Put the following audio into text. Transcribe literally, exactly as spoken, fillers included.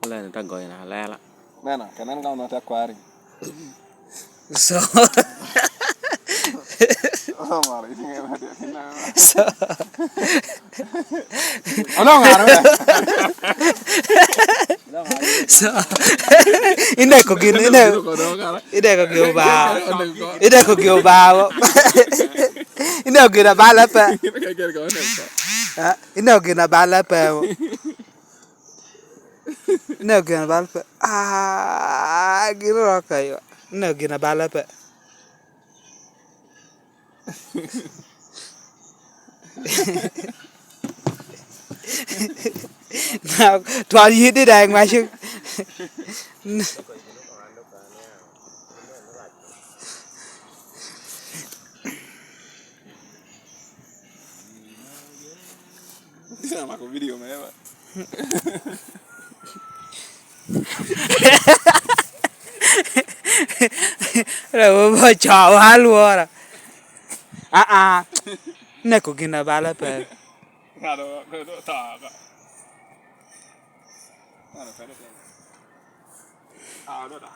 Lene te goyo na lela. Neno, ka nen ka onongo te akwari. So, so, Onongo ngaro me. So, ineko gin, ineko, ineko gin oba, ineko gin oba. Ineko gin abale pe. Ah, ineko gin abale pe. Ineko gin abale pe. Ah, gin orok ayo. Ineko gin abale pe. Twal yidi da ŋwacu. Amako video me ba. Rawobi ocowa alwora. Aa, neko gin abala pe. Ngado do to ba. Ngado kare tena. Ah, do da.